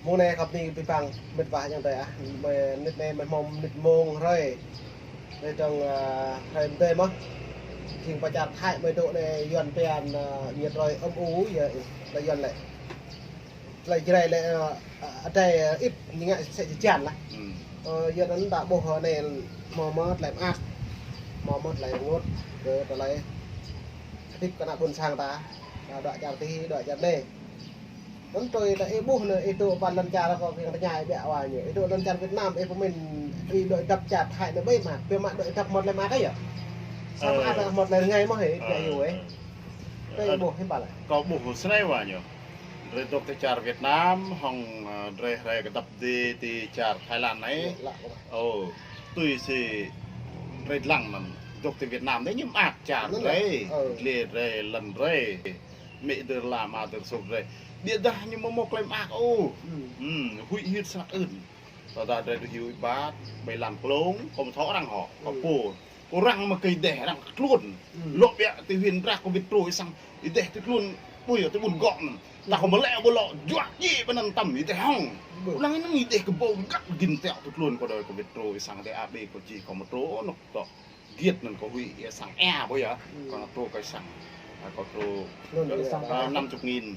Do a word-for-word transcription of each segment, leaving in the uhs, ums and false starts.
Mông anei khăp ni bi păng mĭt wa ayŏng adei ah. Mơ̆ng nĭt anei mơ̆ng mông nĭt mông hrơi. Anei dơ̆ng, ah, hrơi mdê mơh. Jing pơ čar Thái mơ̆ng dôk anei Yuăn pia, ah, ñu trôi âm u yơh, leh Yuăn lĕ. Tơlơi Jrai lĕ, ah, adei, ah, ĭt ñu ngă msĕ si jan lah. Ơ, yua anăn ta ƀuh anei mâo mơh tơlơi mơak. Mâo mơh tơlơi rơngot kơ tơlơi hdĭp kơ ană ƀuôn sang ta. Ta dôk čar ti, dôk čar anei. Anăn tui ta ih ƀuh anei, ih dôk ƀăn lăn čar kơ kiăng tơña ih biă wa ñu. Ih dôk lăn čar Việt Nam, ih pơmĭn ih dôk dăp čar Thái anei ƀai mơak, ƀiă mă dôk dăp mâo tơlơi mơak yơh. Samơ̆ ơ, ăt mâo tơlơi rơngai mơh ih, ơ, biă hiu ih. Tui ih ƀuh hiưm pă lĕ. Kâo ƀuh snei wa ñu. Drei dôk ti čar Việt Nam, hŏng, ơ, drei hrei kdăp dê ti čar Thái Lan anei. Ơ, tui si drei dlăng anăn. Dôk ti Việt Nam anei ñu mơak čar drei, dliê drei, lăn drei. Amĭ dơr la ama dơr sôk drei. Ƀiădah ñu mâo mâo klei mơak ôh. Huĭ hyưt snăk ưn. Tơdah drei dôk hiu êbat, ƀai lăn klông, kâo mthâo arăng hŏ, kâo pô. Arăng mă kơ êdeh, arăng tluôn. Lŏ ƀiă ti huyện drei kơ wĭt truh ih sang êdeh ti tluôn, ƀuh yơh ti ƀuôn gŏ anăn. Tơdah kâo mă lĕ ƀu lŏ juă djiê ƀơi anăn tăm êdeh hŏng. Ƀuh. Lăng anăn êdeh kơ ƀâo găt gĭn tiŏ ti tluôn kơ đôi kơ wĭt truh ih sang êdeh a ƀê kơ jih kâo mă truh, ơ, anôk tŏ. Giêt anăn kâo huĭ ih sang êa ƀuh yơh. Kâo nao truh kơ sang, ơ, kâo truh, ơ, năm chục nghìn.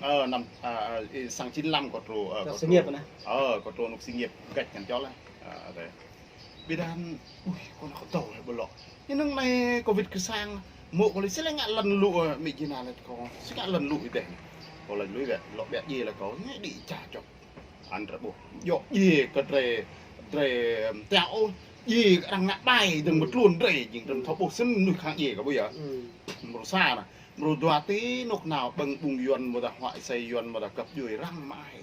Ơ, năm, ơ, ơ, ih sang chín lăm kâo truh, ơ, kâo truh. Ơ, kâo truh anôk xí nghiệp gạch ngăn chó lah. Ơ, dê. Ƀiădah, ui, kâo nao kơ tâo leh ƀu lŏ. Ñu năng anei kâo wĭt kơ sang, mô̆ kâo lĕ, si lĕ ngă lăn lu, ơ, amĭ Jina lĕ kâo, si ngă lăn lu êdeh. Kâo lač lui wĕ, lŏ ƀiă djiê leh kâo, ngă đĭ ča čŏk. Ăn drei ƀuh. Djŏ djiê kơ drei, drei, ưm, tiŏ ôh. Djiê arăng ngă ƀai, dơ̆ng mă tluôn drei, jing drei mthâo ƀuh snăn mnuih khăng djiê kơ ƀuh yơh. Mrô sa anăn. Mrô dua ti anôk nao ƀơ̆ng ƀung Yuăn, mâodah huă êsei Yuăn, mâodah găp djuê arăng mă ai.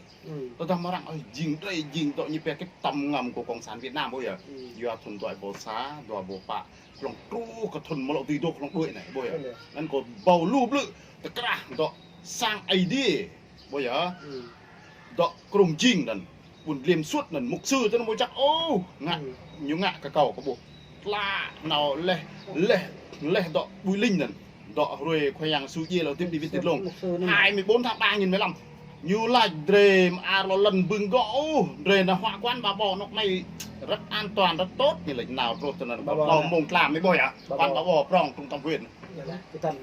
Tơdah mơ̆ arăng, ơ, jing drei, jing dŏ ñu pia kĕt tăm ngăm kơ cộng sản Việt Nam, ƀuh yơh. Yua thŭn dua êbâo sa, dua êbâo pă. Hlŏng truh kơ thŭn mlŏ dưi dôk hlŏng đuĕ anei, ƀuh yơh. Anăn kâo ƀâo lu blư̆, tơkrah dŏ sang Aê Diê, ƀuh yơh. Dŏ krông jing anăn, ƀuôn Dliê Msuôt anăn, mục sư tơ anăn mâo jăk, ôh, ngă, ñu ngă kơ kâo kơ ƀuh. Tla nao leh, leh, leh dŏ Bụi Linh anăn. Dŏ hruê Khua Yang Yêsu djiê lŏ hdĭp ti wĭt ti dlông. Hai mươi bốn tháng ba nghìn mười lăm. Ñu lač drei mơar lŏ lăn ƀơ̆ng gŏ ôh, drei nao huă quán ba ƀô anôk anei rất an toàn, rất tốt, ñu lač nao truh tơ anăn ba ƀô mông tlam ih ƀuh yơh. Quán ba ƀô prŏng trung tâm huyện.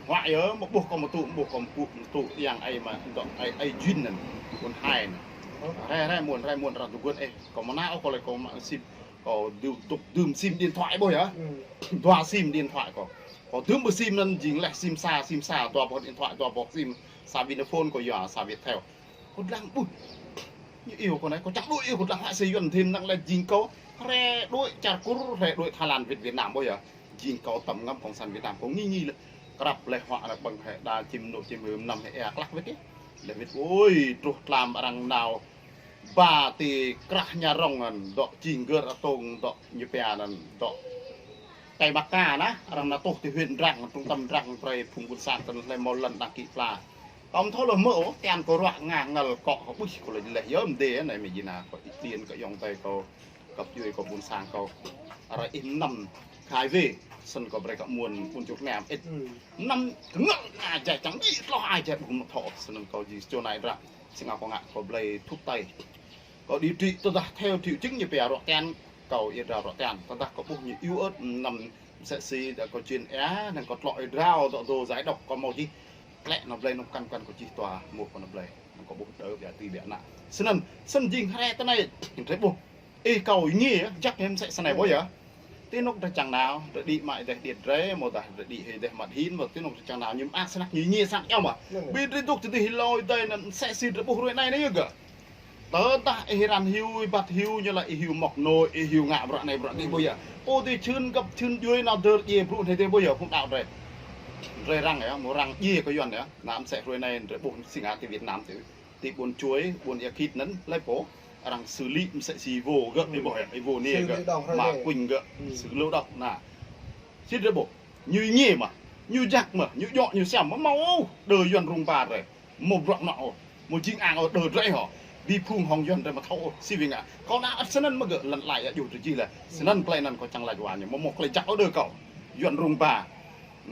Huă yơh, mâo ƀuh kâo mâo tŭ, mâo ƀuh kâo mâo tŭ, mâo tŭ yang ai mă dŏ ai, ai Jin anăn, ƀuôn Hai anăn. Rai, rai muôn, rai muôn arăng dôk guôn ih, kâo mnă ôh kâo lĕ kâo mă sĭt, kâo dôk, dôk dưm sim điện thoại ƀuh yơh. Dua sim điện thoại kâo. Kâo dưm ƀơ sim anăn jing leh sim sa, sim sa, dua boh điện thoại, dua boh sim, sa Vinaphone kâo yua, sa Viettel. Kâo dlăng ƀuh. Ñu iêu kâo anei, kâo čiăng đuĕ iêu kâo dlăng huă êsei Yuăn thêm năng leh jing kâo. Hriê đuĕ čar Kur, hriê đuĕ Thái Lan wĭt Việt Nam ƀuh yơh. Jing kâo tăm ngăm cộng sản Việt Nam, kâo ngĭ ngĭ leh. Krăp leh huă anăn ƀơ̆ng hĕ đa čim nô čim hưm năm hĕ êa klăk wĭt yơh. Leh wĭt ôi, truh tlam arăng nao ba ti krah Nhà Rông anăn, dŏ jing gơr atông dŏ ñu pia anăn, dŏ Cây Macca anăn, arăng nao tuh ti huyện Drăng, trung tâm Drăng, brei phung ƀuôn sang tơ anăn hlei mâo lăn đăng ký pla. Kâo mthâo leh mơ̆, tian kâo ruă ngă ngăl kŏ kâo ƀuh kâo leh leh yơh mdê anei amĭ Jina kâo ih điên kơ ayŏng adei kâo, găp djuê kâo ƀuôn sang kâo. Ară ih mnăm khai wê, snăn kâo brei kơ muôn ƀuôn čuk nam ĭt. Mnăm kngăl ai jai čiăng djiê tloh ai jai ƀuh mthâo, snăn kâo jing čô nai dră. Si ngă kâo ngă kâo blei thuốc tây. Kâo điều trị tơdah theo triệu chứng ñu pia ruă tian, kâo ih drao ruă tian. Tơdah kâo ƀuh ñu iu ơt mnăm msĕ si dah kâo čin êa, năng kâo tlŏ ih drao dŏ dô giải độc kâo mâo jih. Klĕ nao blei nao kăn kăn kâo čih tua mô̆ kâo nao blei. Năng kâo ƀuh đơ ƀiă ti ƀiă anăn. Snăn, snăn jing hriê tơ anei, drei ƀuh. Ih kâo êngiê, jăk hiam msĕ snei ƀuh yơh. Ti anôk drei čiăng nao, drei đĭ mă êdeh điêt drei, mâodah drei đĭ hĕ êdeh măt hĭn, mâo ti anôk drei čiăng nao, ñu mơak snăk ñu êngiê snăk yơh mơh. Bi drei dôk ti dih êlâo êdei anăn msĕ si drei ƀuh hruê anei anei yơh gơ̆. Tơdah ih êran hiu, êbat hiu, ñu lač ih hiu mŏk nô, ih hiu ngă bruă anei bruă dih ƀuh yơh. Pô ti čhưn găp čhưn djuê nao dơr djiê brŭ anei dih ƀuh yơh, phung đăo drei. Drei răng yơh, mâo răng djiê kơ Yuăn yơh. Nă msĕ hruê anei drei ƀuh si ngă ti Việt Nam ti. Ti ƀuôn Chuối, ƀuôn Êa Khit anăn, hlei pô. Arăng xử lý msĕ si vô gơ̆, ih ƀuh yơh, vô niê gơ̆, ma kuñ gơ̆, xử lý độc nă. Si drei ƀuh, ñu êngiê mơh, ñu jăk mơh, ñu djŏ ñu siam, mâo mâo ôh, đơ Yuăn rŭng ba drei. Mâo bruă nŏ ôh, mâo jing ang ôh đơ drei hŏ. Bi phung hŏng Yuăn drei mâo thâo ôh, si wĭ ngă. Kâo nao ăt snăn mơh gơ̆, lăn lai ăt djuh drei jih leh. Snăn klei anăn kâo čiăng lač wa ñu, mâo mâo klei jăk ôh đơ kâo. Yuăn rŭng ba.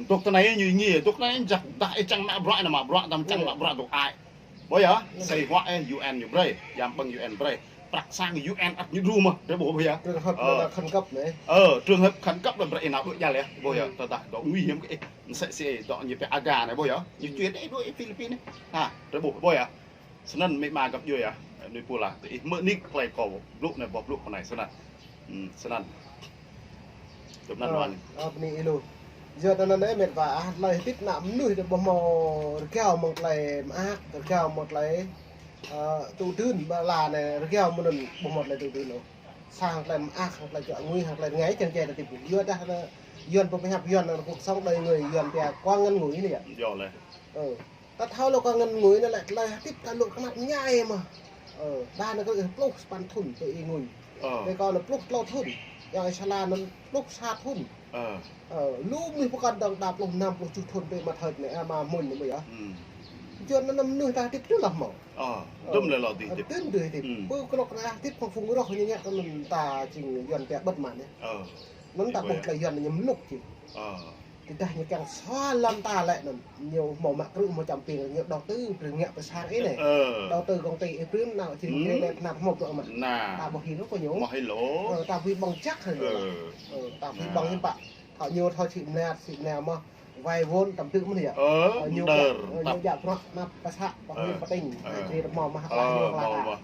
Dôk ti anei ñu êngiê, dôk ti anei jăk, dah ih čiăng mă bruă nă mă bruă, dah čiăng mă bruă dôk ai. Ƀuh yơh, sĭt huă ê, U N ñu brei, jam ƀơ̆ng U N brei. Prăk sang U N ăt ñu đru mơh, drei ƀuh ƀuh yơh. Trường hợp là khẩn cấp này. Ơ, trường hợp khẩn cấp lĕ brei nao đuĕ jal yơh, ƀuh yơh. Tơdah dŏ nguy hiểm kơ ih, msĕ si dŏ ñu pia Aga anei ƀuh yơh. Ñu chuyển ih đuĕ Philippines anei. Ha, drei ƀuh ƀuh yơh. Snăn amĭ ama găp djuê yơh. Anei pô lah, ti ih mơ̆ nik klei kâo blŭ anei boh blŭ kơ anei snăn. Hmm, snăn. Dŭm anăn wan. Ơ, bni ilu. Yua anăn anei mĭt wa ah, tlei hdĭp ană mnuih dê ƀuh mâo rgao mơ̆ng tlei mơak, rgao mâo tlei, ơ, tŭ dưn, ƀă la anei rgao mơ̆ng anăn ƀuh mâo tlei tŭ dưn ôh. Sa hŏng tlei mơak, hŏng tlei čuă ngui, hŏng tlei rngai, čiăng jai ta tip. Yua dah anăn, Yuăn pơhiăp Yuăn anăn cuộc sống đời người Yuăn pia quá ngắn ngủi anei yơh. Yơh leh. Ơ. Ta thâo lŏ kơ ngăn ngủi anăn lĕ tlei hdĭp ta lŏ knap mñai mơh. Ơ, đa anăn kơ pluh sa păn thŭn tơ ih ngui. Ơ. Tơ kâo anăn pluh tlâo thŭn. Yang ih sala anăn pluh sa thŭn. Ơ. Ơ, lu mnuih pơkŏn dơ̆ng đa pluh năm pluh kjuh thŭn tơ mă thơt anei, ama mŭn anei yơh. Hmm. Yua anăn mnuih ta hdĭp tơdah mâo. Ơ, dŭm leh lŏ ti hdĭp. Ơ, dŭm ti hdĭp. Hmm. Pơ knŏk anăn hdĭp phung phung roh ñu ngă anăn ta jing Yuăn pia bơ̆t mă anei. Ơ. Anăn ta ƀuh tlei Yuăn ñu mluk jing. Ơ. Tơdah ñu kiăng sua lăn ta lĕ anăn, ñu mâo mă krư̆ mâo čăm ping, ñu đầu tư, brei ngă pơ sang ih anei. Ơ. Đầu tư công ty ih brei nao, čih krê lĕ knap mâo bruă mă. Nah. Ta ƀuh hĭ lŏ kơ ñu. Mâo hĭ lŏ. Ơ, ta ƀuh ƀơ̆ng jăk hă ñu. Ơ. Ơ, ta ƀuh ƀơ̆ng hiư̆m pă. Thâo ñu thâo sĭ mnat, sĭ mnat mơh. Vay vốn tăm tư̆ mơh anei yơh. Ơ, ơ, ñu mdơr, ơ, tăm. Ñu djă bruă, năp pơsă, pă hĭ pơtĭng. Ơ. Ơ. Jih mâo mơh, ơ, lah ñu mâo lah. Mơh.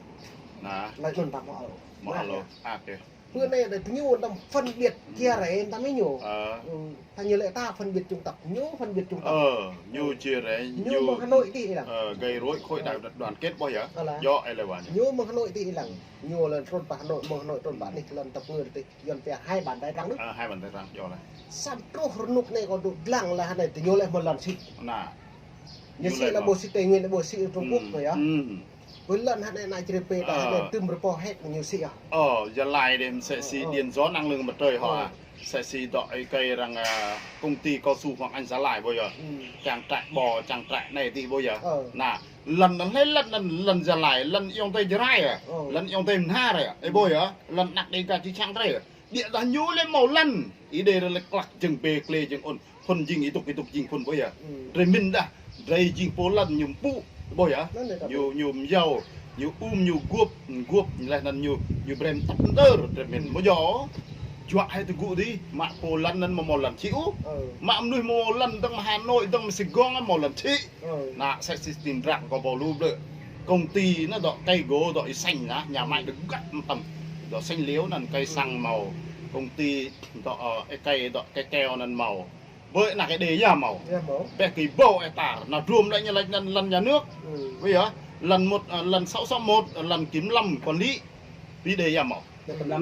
Nah. Lĕ anăn ta mâo. Mâo lŏ. Ơ. Ăt ih. Pơ anei dê ñu tăm phân biệt chia rẽ tăm ih ñu. Ơ. Ừ, ta ñu lĕ ta phân biệt chủng tộc, ñu phân biệt chủng tộc. Ơ, ñu chia rẽ, ñu, ñu mơ̆ng Hà Nội ti ih lăng. Ơ, gây rối khối đại đoàn kết ƀuh yơh. Ơ lah. Yơh, ê leh wa ñu. Ñu mơ̆ng Hà Nội ti ih lăng. Ñu lĕ trŭn pơ Hà Nội, mơ̆ng Hà Nội trŭn pơ anih lăn tăp ngư ti. Yuăn pia hai bàn tay trắng đuč. Ơ, hai bàn tay trắng, yơh leh. Săm truh rnuk anei kâo dôk dlăng leh anei ti ñu lĕ mâo lăn sĭ. Nah. Ñu sĭ leh ƀuh sĭ Tây Nguyên, ƀuh sĭ Trung Quốc ơ yơh. Ƀuh lăn hă anei ană čri pê ta hă anei tŭm rơpô hĕ ñu sĭ yơh. Ơ, Gia Lai dê msĕ si điện gió năng lượng mặt trời hŏ. Ơ. Msĕ si dŏ êkei arăng, ơ, công ty cao su Hoàng Anh Gia Lai ƀuh yơh. Trang trại bò, trang trại anei ti ƀuh yơh. Ơ. Nah, lăn anăn hlei lăn anăn lăn Gia Lai, lăn ayŏng adei Jarai ah. Ơ. Lăn ayŏng adei Mnhar ah. Ơ ƀuh yơh, lăn anak Đêga čư̆ čhiăng drei ah. Ƀiădah ñu lĕ mâo lăn, ih dê lĕ klăk jơ̆ng bê klê jơ̆ng ŭn, phŭn jing ih dôk ih dôk jing phŭn ƀuh yơh. Hmm. Drei mĭn dah, drei jing pô lăn ñu mpŭ, ƀuh yơh. Ñu, ñu myâo, ñu um, ñu guôp, guôp, leh anăn ñu, ñu brei mtăp mdơr, drei mĭn. Mâo djŏ, juă hĕ tơgŭ dih, mă pô lăn anăn mâo mâo lăn čhĭ ôh. Mă mnuih mâo lăn dơ̆ng mơ̆ng Hà Nội, dơ̆ng mơ̆ng Sài Gòn, mâo lăn čhĭ. Nah, msĕ si tin drăng kâo ƀuh lu blư̆. Công ty anăn dŏ cây gỗ, dŏ ih sêñ anăn, nhà máy được gắt mtam. Dŏ sêñ liêu anăn cây xăng mâo. Công ty dŏ, ơ, êkei dŏ cây keo anăn mâo. Ƀơi anak Êđê ya mâo. Ya mâo. Ƀĕ kơ êbâo hectar. Nao druôm lĕ ñu lač anăn lăn nhà nước. Ơ. Ƀuh yơh, lăn một, ơ, lăn sáu sáu một, lăn kiểm lâm quản lý. Êđê ya mâo.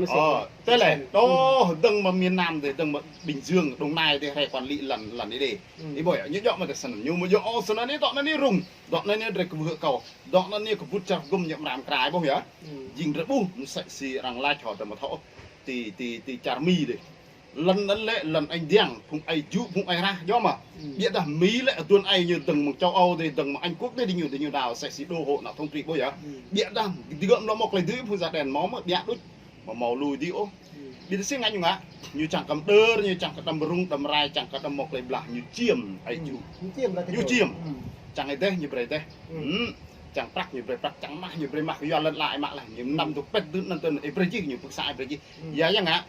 Ơ, tơ lĕ, dŏ dơ̆ng mơ̆ng miền Nam dê, dơ̆ng mơ̆ng Bình Dương, Đồng Nai dê, hrei quản lý lăn, lăn Êđê. Ih ƀuh yơh, ñu djŏ mơ̆ng tơ snăn, ñu mâo djŏ ôh snăn, anei dŏ anăn anei rŭng. Dŏ anăn anei drei kơ ƀuh kâo. Dŏ anăn anei kơ bŭt čar gŭm ñu mram krai ƀuh yơh. Jing drei ƀuh, msĕ si arăng lač hŏ drei mâo thâo. Ti, ti, ti čar Mi dê. Lăn anăn lĕ, lăn añ diăng, phung aê jŭ, phung aê rah, djŏ mơh. Ƀiădah Mi lĕ, aduôn aê ñu dơ̆ng mơ̆ng châu Âu dê, dơ̆ng mơ̆ng Anh Quốc dê, diñu, diñu đao, msĕ si đô hộ ană thông trị ƀuh yơh. Ƀiădah, digơ̆ mlŏ mâo klei dưi, phung da đen mâo mơh, ƀiă đuč. Mâo mâo lui dih ôh. Ƀiădah si ngă ñu ngă. Ñu čiăng kơ mdơr, ñu čiăng kơ đăm rŭng, đăm rai, čiăng kơ đăm mâo klei blah, ñu čiêm, aê jŭ. Ñu čiêm. Čiăng êdeh, ñu brei êdeh. Čiăng prăk, ñu brei prăk, čiăng mah, ñu brei mah, yua lăn ala ih mă leh. Ñu năm dôk pĭt dưn anăn tơ anăn, ih brei jih, ñu pưk sa ih brei jih. Ya, ya ngă.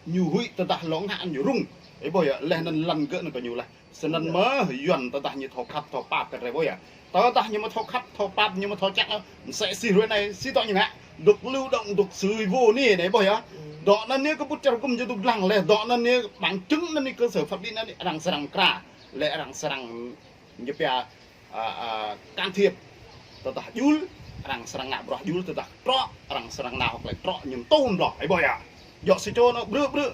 Ñu huĭ tơdah lŏ ngă ñu rŭng. Ih ƀuh yơh, leh anăn lăn gơ̆ anăn kơ ñu leh. Snăn mơh Yuăn tơdah ñu thâo khăp thâo pap kơ drei ƀuh yơh. Tơdah ñu mâo thâo khăp thâo pap, ñu mâo thâo čăk, msĕ si hruê anei, si dŏ ñu ngă. Dôk lưu động, dôk sui vô anei, anei ƀuh yơh. Dŏ anăn anei kơ bŭt čar gŭm ñu dôk dlăng leh, dŏ anăn anei bằng chứng anăn anei cơ sở pháp lý anăn anei arăng srăng mkra, leh arăng srăng ñu pia, ơ, ơ, can thiệp. Tơdah jul, arăng srăng ngă bruă jul, tơdah trŏ, arăng srăng nao hŏk leh trŏ ñu mtô mlŏ, ih ƀuh yơh. Djŏ si čô anăn brư̆ brư̆,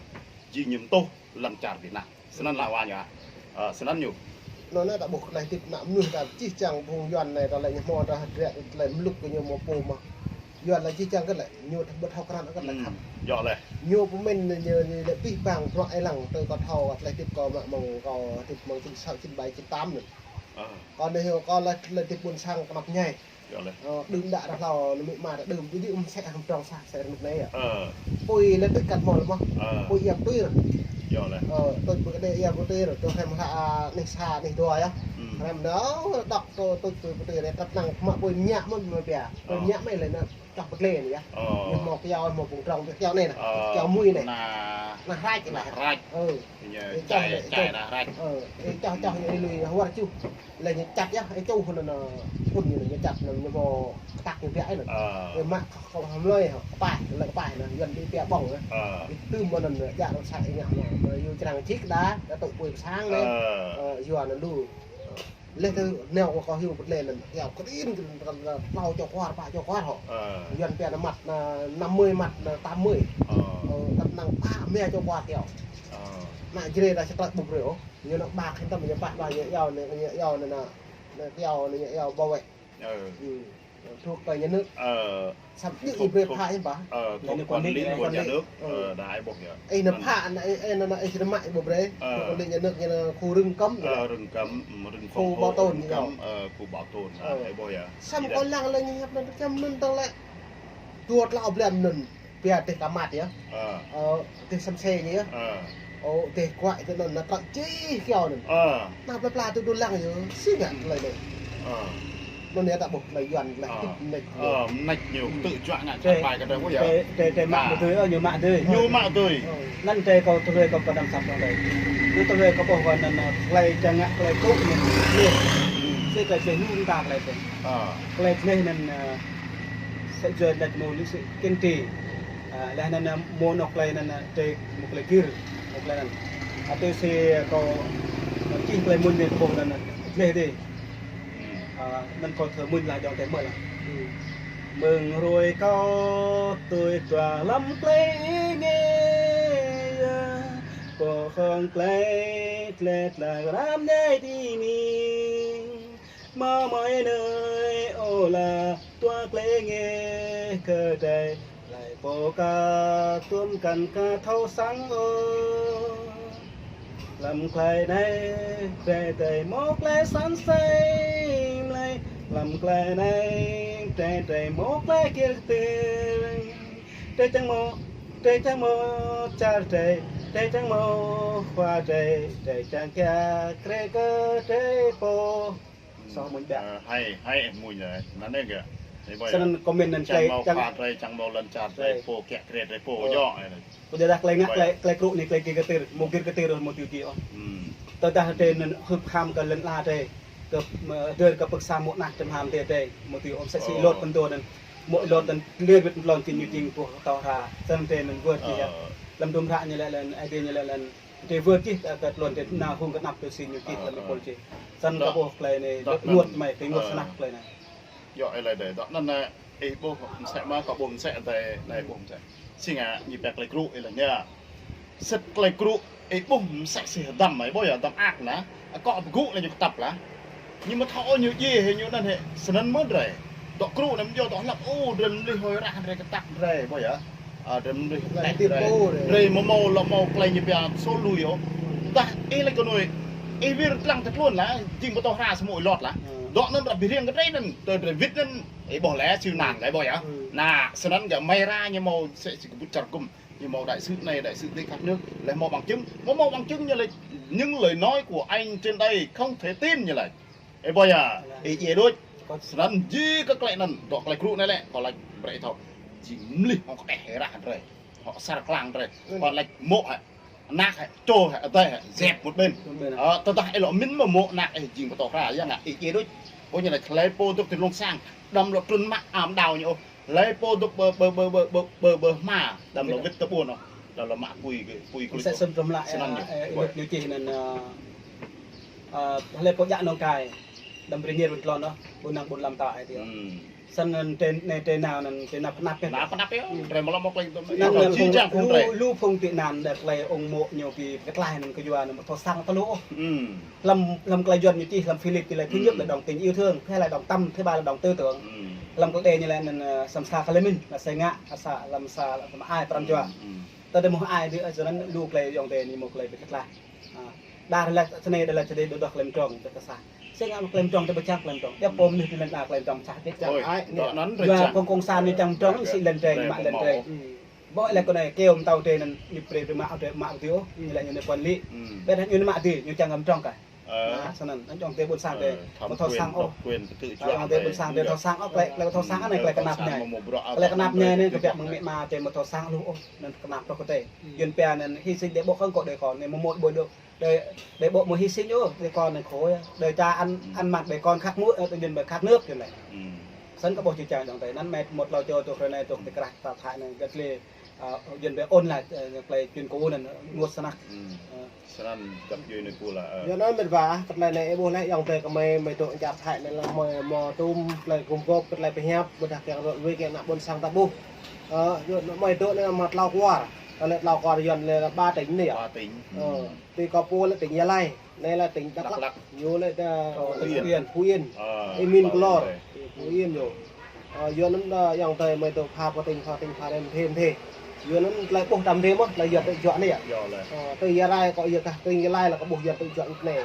jing ñu mtô lăn čar Việt Nam. Snăn lah wa ñu ah. Ơ, snăn ñu. Anăn anei ta ƀuh klei hdĭp ană mnuih ta čih čiăng phung Yuăn anei ta lĕ ñu hmâo ta hdră klei mluk kơ ñu mâo pô mơh. Yuăn lĕ čih čiăng kơ lĕ ñu ƀu thâo krăn kơ lĕ khăp. Djŏ leh. Ñu pơmĭn ñu, ñu lĕ pih pang bruă ih lăng tơ kâo thâo klei hdĭp kâo mă mơ̆ng kâo hdĭp mơ̆ng chín sáu, chín bảy, chín tám anăn. Ơ. Kâo anei kâo lĕ, lĕ hdĭp ƀuôn sang knap mñai. Yơh leh. Ơ, đưm đă ară hlâo, anăn amĭ ama ta đưm, djŏ djŏ msĕ hăm trong sa, sa rnuk anei yơh. Ơ. Pui leh tư̆ kăt mâo leh mơh. Ơ. Pui iam tui. Yơh leh. Ơ, tui pui kơ anei iam tui, tui hem hla, a, anih sa, anih dua yơh. Hmm. Năm đó đọc tô tô tô tô tô tăp năng mă bôi mñă mă mă bia. Bôi mñă mă lĕ nă čoh pơtlê nă ya. Ñu mâo kyâo mâo bông trong kyâo anei nă. Kyâo mui anei. Nă hrăč nă. Hrăč. Ơ. Čai čai nă hrăč. Ơ. Ê čoh čoh ñu lui huar čuh. Lĕ ñu čăt ya, ê čuh nă nă. Phŭn ñu ñu čăt nă ñu mâo ktak ñu biă nă. Ê mă kơ hăm lơi kơ pah, lĕ kơ pah nă, yuăn đi pia bông nă. Ê tưm mâo năn jak rơ̆ng săk ê ngă nă. Mă yu črang čik đa, đa tŭ pui pơsang nă. Ê yua nă lu. Leh tơ nao kơ hiu pơtlê lăn, yao krin krin krin tlâo čô kwar, pă čô kwar hŏ. Yuăn pia nă măt nă năm mươi măt nă tám mươi. Ơ, tăp năng pă mia čô kwar kyâo. Nă jrê đa sơtăt ƀuh brei ôh. Ñu nă ƀak hĭn tăm ñu pă ƀa ñu yao nă, ñu yao nă nă, nă yao nă ñu yao bảo vệ. Thuộc về nhà nước. Ơ, Săm ñu thuộc, ih brei thuộc, phă ih ba. Ơ, thuộc quản lý của nhà nước. Ơ, đa ai ƀuh ya. Ih nă phă nă ih nă ih nă mă ih ƀuh brei. Ơ. Thuộc quản lý nhà nước ñu nă khu rừng cấm. Ơ, rừng cấm, rừng khu bảo tồn, rừng cấm, ơ, khu bảo tồn, đa ai ƀuh ya. Săm kơ lăng lăng ñu hiăp năn čăm năn tơ lĕ. Dua tlâo blan năn. Pia teh kamat ya. Ơ. Ơ, teh săm se ñu ya. Ơ. Ô, teh kuai tơ năn nă trăk čih kyâo năn. Ơ. Nă pla pla tơ dua lăng ñu. Si ngă klei năn. Ơ. Năn ya ta ƀuh klei yuăn klei tip mnêč. Ơ, mnêč ñu tơ čuă ngă čăt bai kơ drei ƀuh ya. Drei drei mă tui, ơ, ñu mă tui. Ñu mă tui. Năn drei kâo tui kâo pơdăm săp dơ̆ng drei. Ñu tui kâo ƀuh wăn năn, ơ, klei čang ngă klei kŭ ñu. Si klei čih ñu ta klei tui. Klei tui năn, ơ, Sĕ joi lĕ mâo lĕ sĕ kiên trì. Ơ, leh anăn, ơ, mâo anôk klei anăn, ơ, drei mâo klei gĭr, mâo klei anăn. Ơ, tui si kâo, ơ, čih klei mmuñ anei kâo ƀuh anăn, ơ, dleh dih. Ơ, anăn kâo thâo mmuñ lah jŏng drei mơh lah. Mơ̆ng hruê kâo tui duah hlăm klei êngiê, ơ, pô hŏng klei dleh dlan ram dei ti mĭn. Mâo mơi nơi ôh lah, dua klei ngêh kơ drei, hlei pô ka tuôm kăn ka thâo săng ôh. Hlăm klei anei, drei drei mâo klei săn asei mlei, hlăm klei anei, drei drei mâo klei gĭr gĭr. Drei čiăng mâo, drei čiăng mâo čar drei, drei čiăng mâo khua drei, drei čiăng kiă kriê kơ drei pô. Soh mmuñ biă. Ơ, hai, hai mmuñ anei. Anăn anei kơ. Snăn comment anăn čiăng mâo khua drei, čiăng mâo lăn čar drei, pô kiă kriê drei pô djŏ. Kơ dah klei ngă klei, klei krŭ anei klei gĭr ktĭr, mâo gĭr ktĭr mâo tui ti ôh. Tơdah drei anăn hưp ham kơ lăn ala drei, kơ, ơ, drei kơ pơk sa mâo anak drei ham drei, drei mâo tui ôh msĕ si êlâo pơdô anăn. Mâo êlâo anăn lĕ wĭt mlon ti ñu jing boh tâo hra. Snăn drei anăn wơr ti ya. Hlăm dŭm hră ñu lĕ lăn, Aê Diê ñu lĕ lăn. Drei wơr čih, ơ, kơ tlôn drei nao hung kơ anăp tui si ñu čih hlăm êpul čih. Snăn kâo ƀuh klei anei, dŏ anăn, ênguôt mơh, drei ênguôt snăk klei anei. Djŏ êlâo dei, dŏ anăn, ơ, ih ƀuh msĕ mơh, kâo ƀuh msĕ dei, anei ƀuh msĕ. Si ngă ñu pia klei krŭ êlâo anei. Sĭt klei krŭ, ih ƀuh msĕ si hdăm, ih ƀuh ya, hdăm ak anăn. Akŏ pơgŭ anăn ñu ktăp lah. Ñu mâo thâo ñu djiê hĕ ñu anăn hĕ, snăn mơh drei. Dŏ krŭ anăn mjô dŏ hlăp, ô, drei mlih hŏng êrah drei kơ tak drei, ƀuh ya. Ơ, drei mlih kơ tak drei. Drei mâo mâo lŏ mâo klei ñu pia sô lui ôh. Tơdah ih lač kơ nuê, ih wir dlăng tơ tluôn lah, jing pơtô hra samơ̆ êlâo lah. Dŏ anăn ră bi hriêng kơ drei anăn, tơ drei wĭt anăn, ih ƀuh leh, siu nang leh, ƀuh ya. Nă, snăn gơ̆ mơ̆ng hră ñu mâo msĕ si kbŭt čar gŭm. Ñu mâo đại sứ anei, đại sứ ti khắp nước, leh mâo bằng chứng. Mâo mâo bằng chứng ñu lač, những lời nói của anh trên đây không thể tin ñu lač. Ê, ƀuh ya, ih djiê đuč. Snăn jih kơ klei anăn, dŏ klei krŭ anei lĕ, kâo lač brei thâo. Jing mlih hŏng kđeh êrah drei. Hŏng asăr klang drei. Kâo lač mô̆ hĕ, anak hĕ, čô hĕ, adei hĕ, dep một bên. Ơ, tơdah ih lŏ mĭn mơh mô̆ anak ih jing pơtô hra, ya ngă ih djiê đuč. Ƀuh ñu lač hlei pô dôk ti dlông sang, đăm lŏ trŭn mă am đao ñu ôh. Hlei pô dôk ƀơ, ƀơ, ƀơ hma, đăm lŏ wĭt tơ ƀuôn ôh. Đăm lŏ mă pui, pui kulit ôh. Msĕ snăn tlŏm lă, snăn ơ, ñu. Ơ, ênuk ñu čih anăn, ơ, ơ, hlei pô djă nŏng kai, đăm brei ñiêr ƀuôn tlôn ôh, ƀuôn năng ƀuôn lam ta ai tiê. Snăn anăn drei, anei drei nao anăn, drei nao pnăp ya. Nao pnăp ya, drei mlŏ mâo klei dŭm. Anăn anăn jih jang phung drei. Lu, lu phung tị nạn đa klei ung mô̆ ñu bi ktlaih anăn kyua anăn thâo săng tơlŭ ôh. Hlăm, hlăm klei Yuăn ñu čih, hlăm Philip ñu lač thứ nhất là đồng tình yêu thương, thứ hai là đồng tâm, thứ ba là đồng tư tưởng. Hlăm klei Êđê ñu lač anăn, ơ, săm sa klei mĭn, leh sa ngă, sa, hlăm sa, hlăm ai pran jua. Tơdah mâo ai dih, ơ, snăn lu klei ayŏng adei ñu mâo klei bi ktlaih. Ơ, đa lač snei, đa lač snei, đa dôk klei mdrŏng, dôk ksah. Si ngă mâo klei mdrŏng, dôk čiăng klei mdrŏng. Yap pô mnuih ti lăn ala klei mdrŏng, čiăng, čiăng ai. Dŏ anăn drei čiăng. Yua phung cộng sản ñu čiăng mdrŏng, si lăn drei, mă lăn drei. Ƀuh leh kơ anei kyâo mtâo drei anăn ñu brei, brei mă, drei mă dih ôh, ñu lač ñu anei quản lý. Ƀiădah ñu anei mă dih, ñu čiăng mdrŏng kah. Ơ. Nah, snăn, anăn ayŏng adei ƀuôn sang drei, ơ, amâo thâo săng ôh. Quyền tự do. Ayŏng adei ƀuôn sang drei thâo săng ôh, klei, klei amâo thâo săng anei, klei knap mñai. Klei knap mñai anei, kbiă mơ̆ng amĭ ama drei amâo thâo săng ôh, anăn knap truh kơ drei. Yuăn pia anăn hy sinh để báo ơn của đời con, anei amâo mâo ƀuh dôk. Drei, drei ƀuh amâo hy sinh ôh, drei con anăn khổ, drei ča ăn, ăn mặn drei con khăp mơh, ơ, tơ Yuăn ƀai khăp nước, Yuăn anei. Snăn kâo ƀuh čư̆ čang ayŏng adei, anăn mĕt mŭt tlâo čô tuh hruê anei tuh ti krah ta Thái anei, găt lĕ, ơ, Yuăn ƀai ôn lại, ơ, klei čuôn kơ anăn, ơ, ênguôt snăk. Snăn găp djuê anei pô lă, ơ. Yuăn anăn mĕt wa, kơ klei anei ih ƀuh leh ayŏng adei kơ mei, mei dôk čar Thái anei leh mei mâo tuôm klei gum gôp, kơ klei pơhiăp, ƀiădah kiăng ră ruai kiăng ană ƀuôn sang ta ƀuh. Ơ, Yuăn mei dôk anei mă tlâo kwar. Kơ lĕ tlâo kwar Yuăn lĕ ba tỉnh anei yơh. Ba tỉnh. Ơ, ti kâo pô lĕ tỉnh Gia Lai. Anei lĕ tỉnh Đắk Lắk. Đắk Lắk. Ñu lĕ, ơ, Phú Yên. Phú Yên. Ơ, Êmin Klor. Phú Yên ñu. Ơ, Yuăn anăn, ơ, ayŏng adei mei dôk pha pơ tỉnh, pha tỉnh, pha rem thêm thế. Yuăn anăn klei ƀuh tăm rem mơh, klei Yuăn tŭ juă anei yơh. Ơ, ti Gia Lai kâo yơh kah tỉnh Gia Lai lĕ kâo ƀuh Yuăn tŭ juă anei.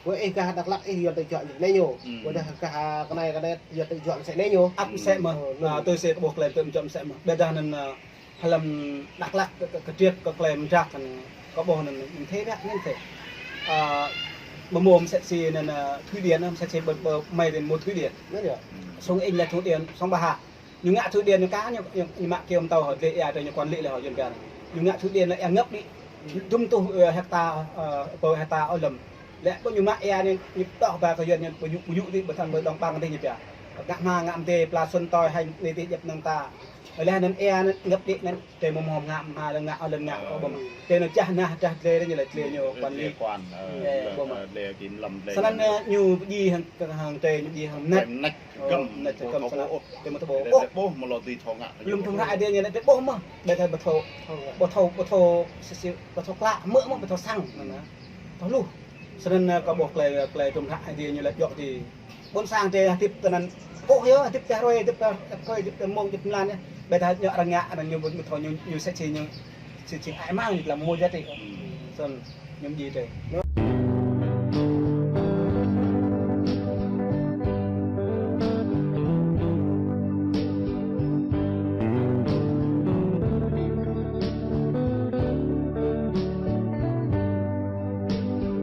Wơ ih kah Đắk Lắk ih Yuăn tŭ juă anei ñu. Wơ dah kah, ơ, kơ anei, kơ anei Yuăn tŭ juă msĕ anei ñu. Ăt msĕ mơh. Ơ, tui si kâo ƀuh klei tŭ juă msĕ mơh. Ƀiădah anăn, ơ, hlăm Đắk Lắk kơ, kơ, kdriêt kơ klei mdrak anăn, kâo ƀuh anăn, anăn mthê biă anăn mthê. Ơ, ƀu mâo msĕ si anăn, ơ, Thụy Điển, msĕ si ƀơ, ƀơ mei anăn mâo Thụy Điển. Anăn yơh. Sông Inh lĕ Thụy Điển, sông Ba Ha. Ñu ngă Thụy Điển ñu ka ñu, ñu, ñu mă kyâo mtâo hŏ dleh êa drei ñu quản lý leh hŏ Yuăn pia. Ñu ngă Thụy Điển lĕ êa ngăp đĭ. Dŭm tuh, ơ, hecta, ơ, pơ hecta ôh lăm. Lĕ ƀuh ñu mă êa anei, ñu ptŏh ba kơ Yuăn ñu ƀu yŭ, ƀu yŭ dih, ƀu thâo ƀu dŏng ƀăng dih ñu pia. Ngă hma ngă mdê, pla sun tui hêñ anei dih djăp mnơ̆ng ta. Leh anăn êa anăn ngăp đĭ anăn, drei amâo mâo hŏng ngă hma leh ngă ôh lăn ngă kâo ƀuh mơh. Drei anăn jah nah, jah dleh ñu lĕ dleh ñu quản lý. Dleh quản, ơ, ơ, dleh kơ lăm dleh. Snăn, ơ, ñu djiê hŏng, hŏng drei ñu djiê hŏng mnêč. Mnêč kơ găm, mnêč kơ găm snăn. Drei amâo thâo ƀuh. Drei ƀuh mơh lŏ dưi thâo ngă. Lŏm tum hră drei ñu lĕ drei ƀuh mơh. Ƀiădah ƀu thâo, ƀu thâo, ƀu thâo, ƀu thâo klă mơh, ƀu thâo săng, anăn. Thâo luh. Snăn, ơ, kâo ƀuh klei, klei tum hră Aê Diê ñu lĕ djŏ ti ƀuôn sang drei hdĭp tinăn. Ƀuh yơh, hdĭp tah hruê, hdĭp tah hruê, hdĭp tah mmông, hdĭp mlan yơh. Ƀiădah ñu arăng ngă, anăn ñu ƀu thâo ñu, ñu msĕ si ñu, si, si ai mang ñu tlăm mâo giá trị. Snăn, ñu djiê drei.